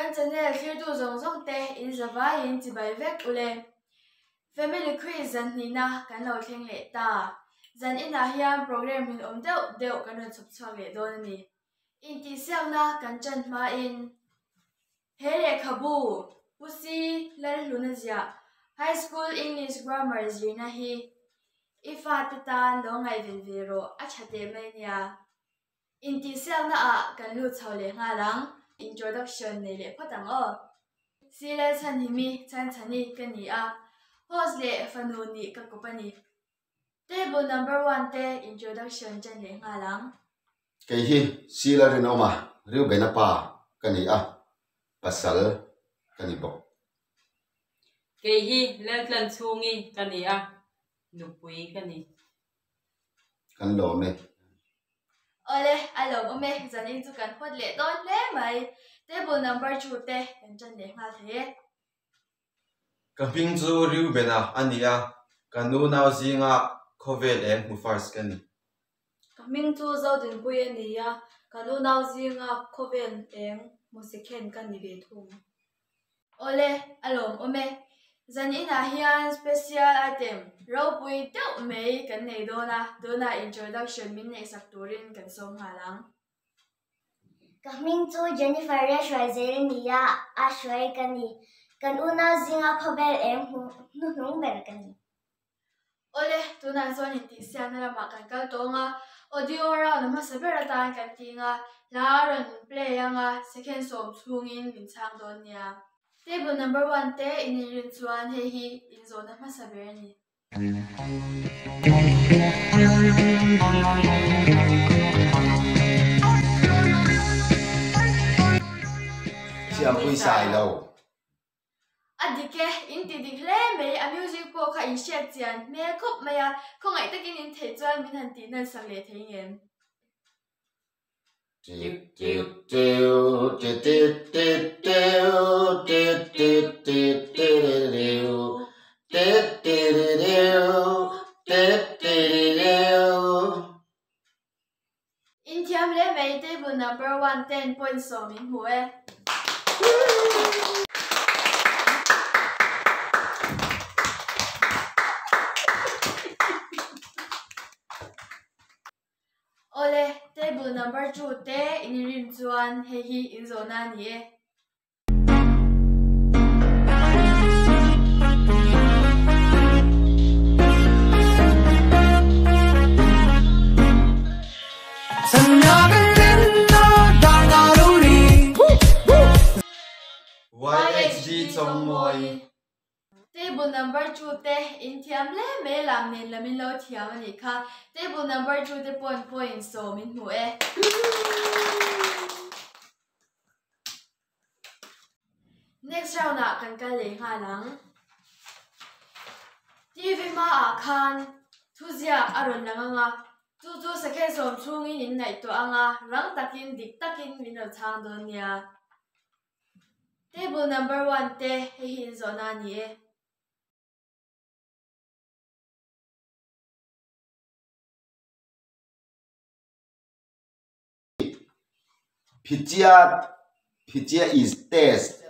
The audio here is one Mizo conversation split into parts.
Kan channel thlirtu zawng zawng te in zavaiin chibai vek ule. Family Quiz zan hnihna kan lo thleng leh ta. Zan inah hian program hlimawm deuh deuh kan rawn chhawp chhuak leh dawn a ni. Intihsiakna kan ṭan hmain he lehkhabu Pu Si Lalhluna ziah High School English Grammar zirna hi i fate tan lo ngaihven ve rawh a ṭha teh mai nia. Intihsiakna ah kan lut chho leh nghal ang. Introduction nei leh phawt ang aw. Si Lalchhanhimi Chhanchhani ka ni a, host leh fanu nih ka kawp a ni. Table number one te introduction ṭan leh nghal ang. Kei hi Sheila Rinawma Reubena pa ka ni a, pasal ka ni bawk. Kei hi Laltlanchhungi ka ni a, nupui ka ni. Kan lawm e. Awle, a lawmawm e, zanin chu kan hawt leh dawn hle mai. Table number two te kan ṭan leh nghal thei e. Ka hming chu Reubena a ni a, ka nu nau zinga khawvel eng hmu first ka ni. Ka hming chu Zodinpui a ni a, ka nu nau zinga khawvel eng hmu second ka ni ve thung. Awle, a lawmawm e. Zan inah hian special item ropui deuh mai kan nei dawn a, tunah introduction min neihsak turin kan sawm nghal ang. Ka hming chu Jennifer Rehruai zel a ni a, a hruai ka ni. Kan unau zinga khawvel eng hnuhnung ber ka ni. Awle, tunah chuan intihsiakna lamah kan kal tawng a, audio round a hmasa ber atan kan ting a, hla a rawn play ang a, second sawm chhungin min chhang dawn nia. Table number one te in inrin chuan hei hi inzawhna hmasa ber a ni. Siampui sai lo. A dik e, in ti dik hle mai, a music pawh kha in hriat chian hmel khawp mai a, khawngaih takin in theih chuan min han tih nan sak leh thei ngem. Inthiam leh mai table number one ten point sawm in hmu e. Awle, table number two te in inrim chuan hei hi in zawhna a ni e. YHG Chawngmawi. Table number two te in thiam hle mai lam nen lam in lo thiam a nih kha. Table number two te pawn point sawm in hmu e. Next round ah kan kal leh nghal ang. TV hma ah khan thuziak a rawn lang ang a, chu chu second sawm chhungin in ngaihtuah ang a, rang takin dik takin min rawn chhang dawn nia. Table number one te hei hi inzawhna a ni e. Phichia Phichia is test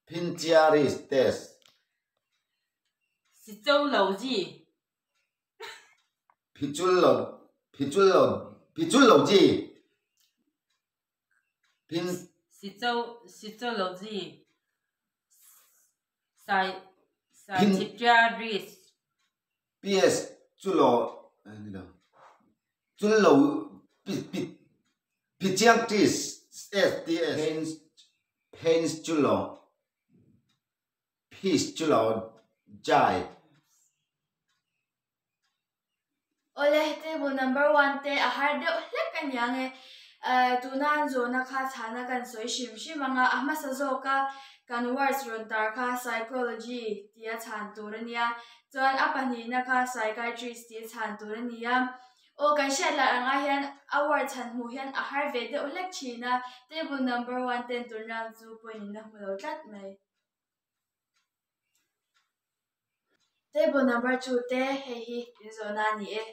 Phinchia is test. Sichology. Phichul lo Phichul lo Phichul lo ji. Phin Sichology. Sai Psychiatrist. PS chu lo ni lo chul lo pi pi Phichiangtis S T S Pains Pains chu lo Peace chu lo Jai. Awle, table number one te a har deuh hlek a niang e. Tuna an zawhna kha chhana kan sawi hrim hrim ang a, a hmasa zawka kan words rawn tar kha psychology tia chhan tur a nia, chuan a pahnihna kha psychiatrist tia chhan tur a ni a. Aw, kan hriat lar ang ah hian a word chhan hmuh hian a har ve deuh hlek thin a, table number one ten tun round chu point in a hmu lo tlat mai. Table number two te hei hi inzawhna a ni e.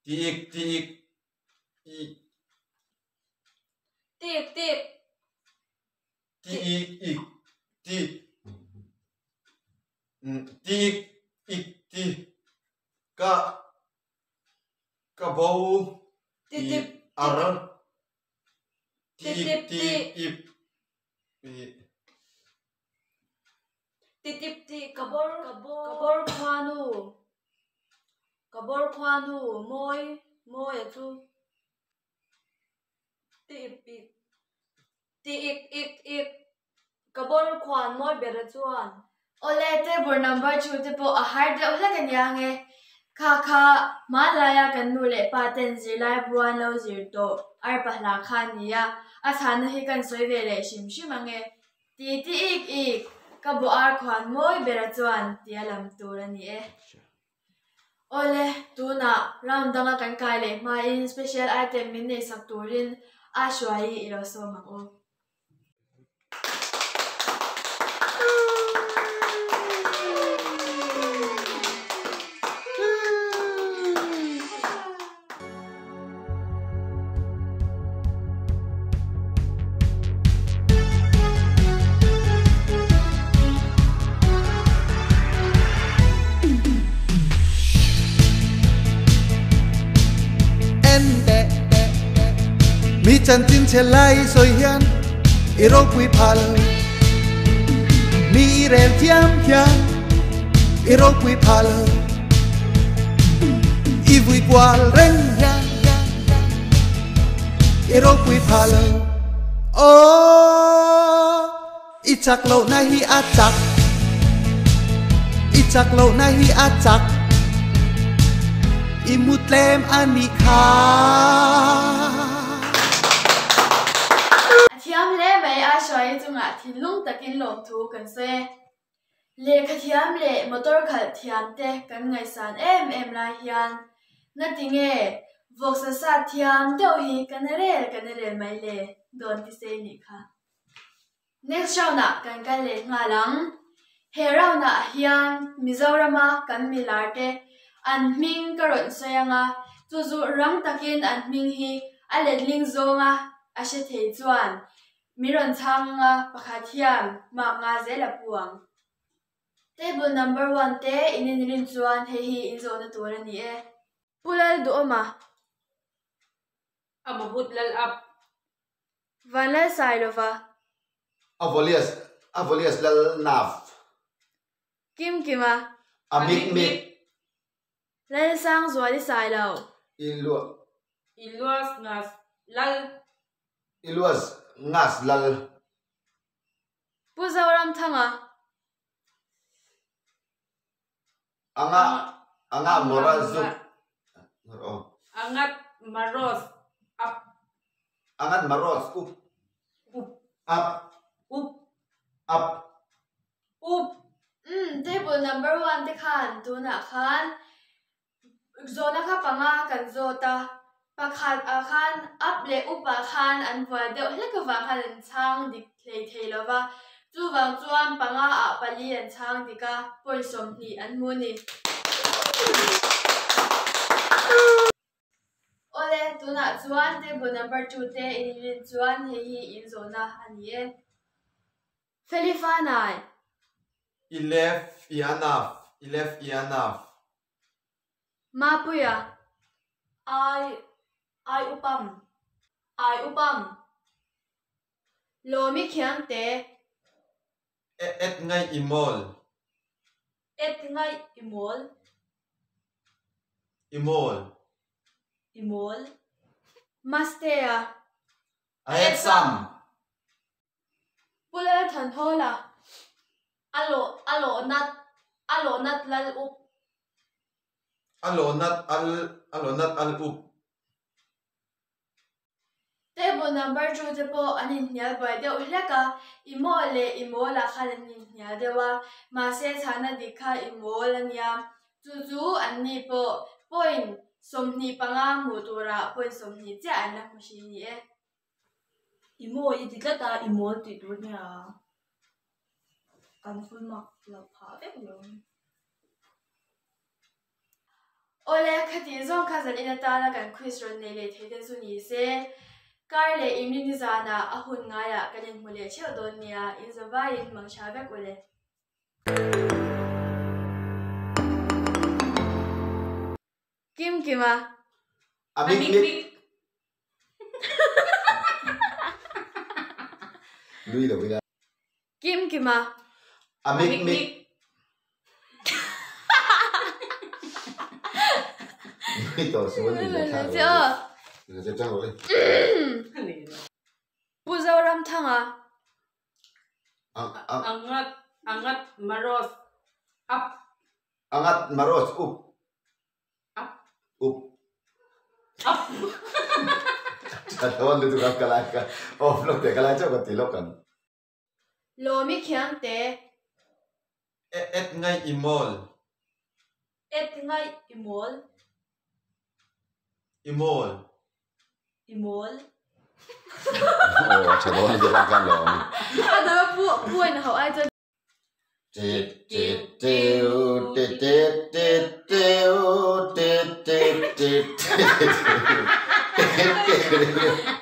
Ti ik ti ik ik. Ti ik ti ik. Ti ik ik ti. Ti ik ik ti. Ka ka bo Ti tip ar. Ti tip ti ti. ip i. Ti tip ti ka bawr ka bawr khuanu ka bawr khuanu mawi mawi a chu ti ip ik ti ik ik ik ka bawr khuan mawi ber a chuan. Awle table number two te pawh a har deuh hlek a nia nge. Kha kha hmanlaia kan nu leh pa ten zirlai bu an lo zir tawh arpa hla kha a ni a, a chhanna hi kan sawi ve leh hrim hrim ang e. Ti ti ik ik, ka bu ar khuan mawi bera chuan tia lam tur a ni e. Awle, tunah round danga kan kai leh hmain special item min neihsak turin a hruai i lo sawm ang u. En teh mi chanchin chhe lai sawi hian i ropui phal mi i rel thiam hian i ropui phal i vui kual reng hian i ropui phal aw i chak loh na hi a chak i chak loh na hi a chak i mu tlem a nih kha. A thiam hle mai a hruai chungah thinlung takin lawmthu kan sawi e. Lehkha thiam leh motor khalh thiam te kan ngaihsan em em lai hian ngatinge vawksa sat thiam deuh hi kan rel kan rel mai le dawn ti sei nih kha. Next round ah kan kal leh nghal ang. He round ah hian Mizorama kan milar te an hming ka rawn sawi ang a, chu chu rang takin an hming hi a letling zawnga a hre thei chuan Mi rawn chhang anga pakhat hian mark nga zel a pu ang. Table number one te in inrin chuan hei hi in zawhna tur a ni e. Pu Lal Duhawma. A mahut lal up. Van Lal Sailova. A volias a volias lal nav. Kim Kima. A mik mik. Lal Sang Zuali Sailo. I luah. I luas ngas lal. I luas ngas lal. Pu Zoramthanga. Anga anga moral zuk. Angat maros up. Angat maros up. Up. Up. Up. Up. Up. Umm table number one te khan tunah khan Zawhna kha panga kan zawt a, pakhat ah khan up leh up ah khan an buai deuh hlek avang khan an chhang dik hlei thei lo va, chuvang chuan panga ah pali an chhang dik a, point 20 an hmu a ni. Awle, tunah chuan table number 2 te in inrin chuan hei hi in zawhna a ni e. Felifanai. I lef i anaf, i lef i anaf. Mapuia. Ai, ai upam, ai upam. Lawmi Khiangte. E et ngaih i mawl. Et ngaih i mawl. I mawl. I mawl. Mastea. A et sam. Pu Lalthanhawla. A lawh, a lawh nat, a lawh nat lal up. A lawh nat al, a lawh nat al up. Table number two te pawh an inhnial buai deuh hlek a, i maw leh i mawl ah khan an inhnial deuh a, mahse chhana dik kha i mawl a nia, chu chu anni pawh point 25 hmuh turah point 20 chiah an la hmu hri ni e. I maw i ti tlat a, i mawl tih tur nia kan full mark loh phah vek lo. Awle, khati zawng kha zan in atana kan quiz rawn nei leh thei te chu ni se, kar leh imri nizanah a hun ngaiah kan inhmu leh theuh dawn nia, inzavaiin mang tha vek ule. Kim Kima. A mik mik. Nui lo ila. Kim Kima. A mik mik. Nui tawh suh a nui leh thak lo. Nui tang rawh le. Pu Zoramthanga. Angat Angat Maros up. Angat Maros up. Up. Up. Up. Tha dawn lutuk a ka lai ka off lawk teh ka lai chauh ka ti lawk ang. Lawmi khiang te. Et ngai i mawl. Et ngai i mawl. I mawl. I mawl. Aw a tha dawn lutuk a ka lawm. A dang a pu pu a inhauh ai chuan. Tit tit tiu tit tit tit tiu tit tit tit tit tit tit.